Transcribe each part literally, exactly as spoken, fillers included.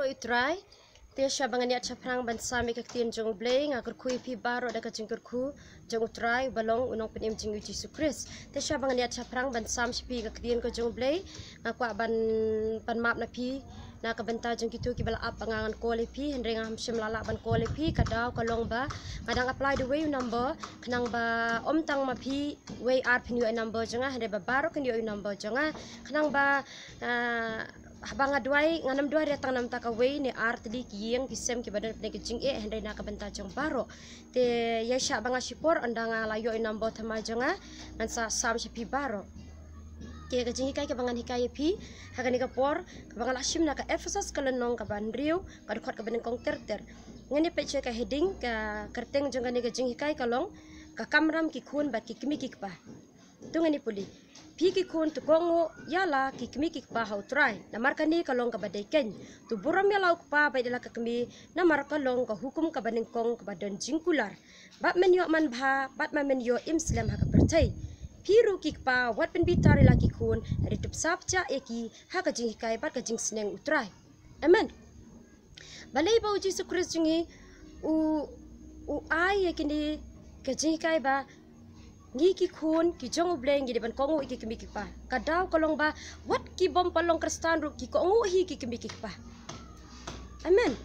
U Trai, te sha ba ngan ïaid shaphrang ban sam ïa ka ktien jong U Blei, nga kyrkhu ïa phi baroh da ka jingkyrkhu jong U Trai, uba long u nongpynim jong ngi U Jisu Khrist. Te sha ba ngan ïaid shaphrang ban sam sha phi ka ktien ka jong U Blei, nga kwah ban, ban map na phi na ka bynta jong kito kiba la ap ba nga ngan call ïa phi, hynrei ngam shym la lah ban call ïa phi, ka daw ka long ba nga dang apply da uwei u number, khnang ba ym tang ma phi wei ar phin ïoh ïa u number jong nga, hynrei ba baroh kin ïoh ïa u number jong nga, khnang ba, ah, haba nga duwai, ngan ym duwai re tang namar ka wei ne ar tylli ki ïing ki sem kiba don pdeng ka jingeh, hynrei na ka bynta jong baroh. Te ïa sha ba nga shipor, ynda nga la ïoh ïa u number thymmai jong nga, ngan sa sam sha phi baroh. Te ka jinghikai kaba ngan hikai ïa phi ha kane ka por, kaba nga la shim na ka Ephesus ka lynnong kaba hynriew, ka dkhot kaba nyngkong ter ter. Ngan ïa peit sha ka heading, ka kyrteng jong kane ka jinghikai ka long, ka kamram ki khun bad ki kmie ki kpa. To ngan ïa pule. Phi ki khun, to kohnguh ïa la ki kmie ki kpa ha U Trai, namar kane ka long kaba dei keiñ. To burom ïa la u kpa bad ïa la ka kmie, namar ka long ka hukum kaba nyngkong kaba don jingkular. Bad men ïoh manbha, bad ma men ïoh im slem ha ka pyrthei. Phi ruh ki kpa, wat pynbitar ïa la ki khun, hynrei to pynshai pyrshah ïa ki ha ka jinghikai bad ka jingsneng U Trai. Amen. Balei ba U Jisu Khrist jong ngi u, u ai ïa kine ka jinghikai ba ngi ki khun ki jong U Blei ngi dei ban kohnguh ïa ki kmie ki kpa. Ka daw ka long ba wat ki bym pat long Khristan ruh ki kohnguh hi ki kmie ki kpa. Amen.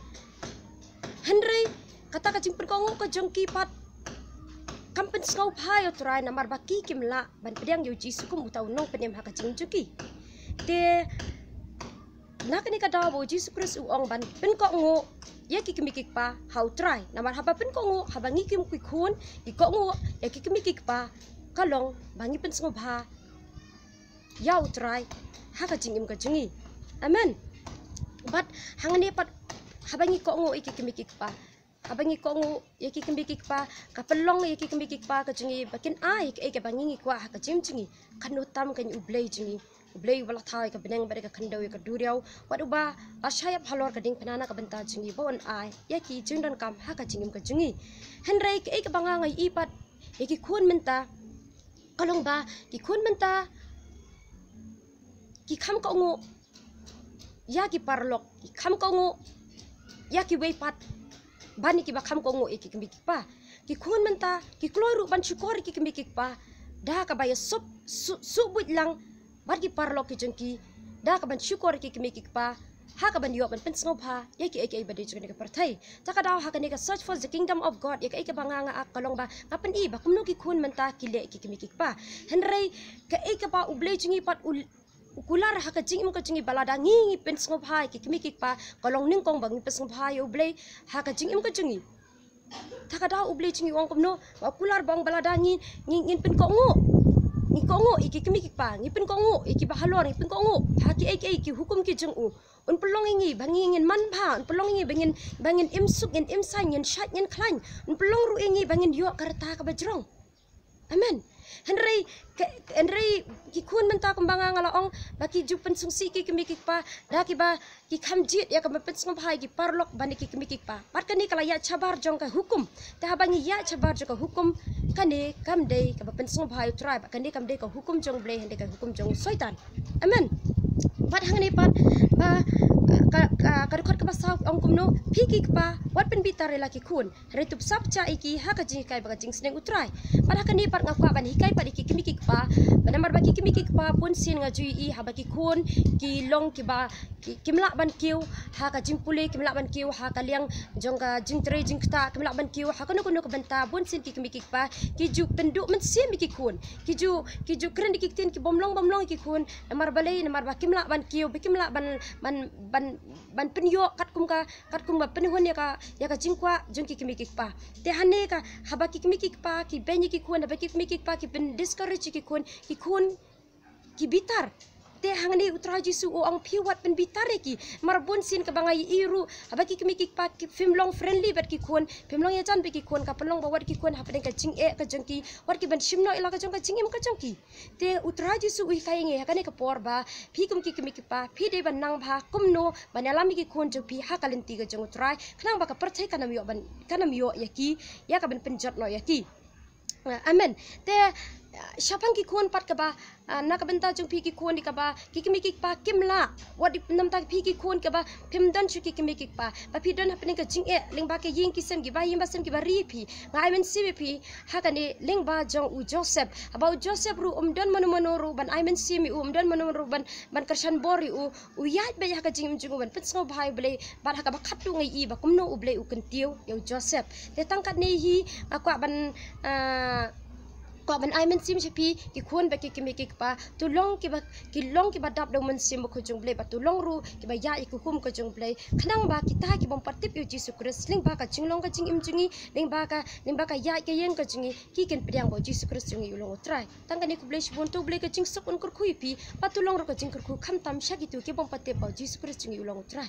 Hynrei kata ka jingpynkohnguh ka jong ki pat kam pynsngewbha ïa U Trai, namar ba ki kim lah ban pdiang ïa U Jisu kum uta u nongpynim ha ka jingim jong ki. Te na kane ka daw ba U Jisu Khrist u ong ban pynkohnguh ïa ki kmie ki kpa ha U Trai. Namar haba pynkohnguh, haba ngi kum ki khun ki kohnguh ïa ki kmie ki kpa, ka long ba ngi pynsngewbha ïa U Trai ha ka jingim ka jong ngi. Amen. Bad hangne pat, haba ngi kohnguh ïa ki kmie ki kpa, haba ngi kohnguh ïa ki kmie ki kpa, ka pynlong ïa ki kmie ki kpa ka jong ngi ba kin ai kaei kaba ngi ngi kwah ha ka jingim jong ngi. Kano tam keiñ U Blei jong ngi, U Blei uba la thaw ïa ka bneng bad ïa ka khyndew, ïa ka duriaw, wat uba la shah ïap halor ka diengphna na ka bynta jong ngi, ba un ai ïa ki jingdonkam ha ka jingim ka jong ngi. Hynrei kaei kaba nga nga ïohi pat ïa ki khun mynta, ka long ba ki khun mynta ki kham kohnguh ïa ki paralok, ki kham kohnguh ïa kiwei pat ban ïa kiba kham kohnguh ïa ki kmie ki kpa. Ki khun mynta ki kloi ruh ban shukor ïa ki kmie ki kpa da kaba ïa suk, suk, suk buit lang bad ki paralok ki jong ki, da kaban shukor ïa ki kmie ki kpa ha kaban ïoh ban pynsngewbha ïa kiei kiei ba dei jong kane ka pyrthei. Ta ka daw ha kane ka Search for the Kingdom of God, ïa kaei kaba nga nga ak ka long ba nga pyni ba kumno ki khun mynta ki leh ïa ki kmie ki kpa. Hynrei kaei kaba U Blei jong ngi pat u, u kular ha ka jingim ka jong ngi, ba lada ngi ngi pynsngewbha ïa ki kmie ki kpa, ka long nyngkong ba ngi pynsngewbha ïa U Blei ha ka jingim ka jong ngi. Ta ka daw U Blei jong ngi u ong kumno, ba u kular ba ong ba lada ngi, ngi, ngin pynkohnguh, ngi kohnguh ïa ki kmie ki kpa, ngi pynkohnguh ïa kiba halor, ngi pynkohnguh ha kiei kiei ki hukum ki jong u, un pynlong ïa ngi ba ngi ngin manbha, un pynlong ïa ngi ba ngin, ba ngin im suk, ngin im saiñ, ngin shait, ngin khlaiñ, un pynlong ruh ïa ngi ba ngin ïoh ka rta kaba jrong. Amen. Hynrei, ke, hynrei ki khun mynta kumba nga nga la ong, ba ki ju pynsngewsih ïa ki kmie ki kpa da kiba ki kham jied ïa kaba pynsngewbha ïa ki paralok bad ïa ki kmie ki kpa. Bad kane ka la ïaid shabar jong ka hukum. Te haba ngi ïaid shabar jong ka hukum, kane kam dei kaba pynsngewbha ïa U Trai, bad kane kam dei ka hukum jong U Blei, hynrei ka hukum jong u Soitan. Amen. Bad hangne pat, ba, ka, ka, ka dkhot kaba saw ong kumno, phi ki kpa, wat pynbitar ïa la ki khun, hynrei to pynshai pyrshah ïa ki ha ka jinghikai bad ka jingsneng U Trai. Bad ha kane pat nga kwah ban hikai pat ïa ki kmie ki kpa, ba namar ba ki kmie ki kpa bunsien nga ju ïohi haba ki khun ki long kiba ki, kim lah ban kiew ha ka jingpule, kim lah ban kiew ha ka liang jong ka jingtrei jingktah, kim lah ban kiew ha kano kano ka bynta. Bunsien ki kmie ki kpa ki ju pynduh mynsiem ïa ki khun, ki ju, ki ju kren ïa ki ktien ki bym long bym long ïa ki khun. Namar balei? Namar ba kim lah ban kiew, ba kim lah ban, ban, ban, ban pynïoh katkum ka, katkum ba pynhun ïa ka, ïa ka jingkwah jong ki kmie ki kpa. Te hangne ka, haba ki kmie ki kpa ki beiñ ïa ki khun, haba ki kmie ki kpa ki pyndiscourage ïa ki khun, ki khun ki bitar. Te hangne U Trai Jisu u ong phi wat pynbitar ïa ki. Namar bunsien kaba nga ïohi ruh, haba ki kmie ki kpa ki, phim long friendly bad ki khun, phim long ïajan bad ki khun, ka pynlong ba wat ki khun hapdeng ka jingeh ka jong ki, wat ki ban shim noh ïa la ka jong ka jingim ka jong ki. Te U Trai Jisu u hikai ïa ngi ha kane ka por ba phi kum ki kmie ki kpa, phi dei ban nang bha kumno ban ïalam ïa ki khun jong phi ha ka lynti ka jong U Trai, khnang ba ka pyrthei kan ym ïoh ban, kan ym ïoh ïa ki, ïa kaban pynjot noh ïa ki. Ah, amen. Te Shaphang ki khun pat kaba, ah, na ka bynta jong phi ki khun, ïa kaba ki kmie ki kpa kim lah, wat ïa namta phi ki khun kaba phim don shuh ki kmie ki kpa, ba phi don hapdeng ka jingeh lyngba ka ïing ki sem, kiba ïing ba sem kiba ri ïa phi. Nga ai mynsiem ïa phi ha kane lyngba jong u Joseph, haba u Joseph ruh um don mano mano ruh ban ai mynsiem ïa u, um don mano mano ruh ban, ban kyrshan bor ïa u. U ïaid beit ha ka jingim jong u ban pynsngewbha ïa u Blei, bad ha kaba khatduh ngi ïohi ba kumno u Blei u kyntiew ïa u Joseph. Te tang katne hi nga kwah ban, ah, kwah ban ai mynsiem sha phi ki khun bad ki kmie ki kpa, to long kiba, ki long kiba dap da u Mynsiem Bakhuid jong u Blei, bad to long ruh kiba ïaid ïa ka hukum ka jong u Blei, khnang ba kita kibym pat tip ïa u Jisu Khrist lyngba ka jinglong ka jingim jong ngi, lyngba ka, lyngba ka ïaid ka ïeng ka jong ngi, ki kin pdiang ba u Jisu Khrist jong ngi u long u Trai. Tang kane, khublei shibun. To u Blei ka jingsuk un kyrkhu ïa phi, bad to long ruh ka jingkyrkhu khamtam sha kito kibym pat tip ba u Jisu Khrist jong ngi u long u Trai.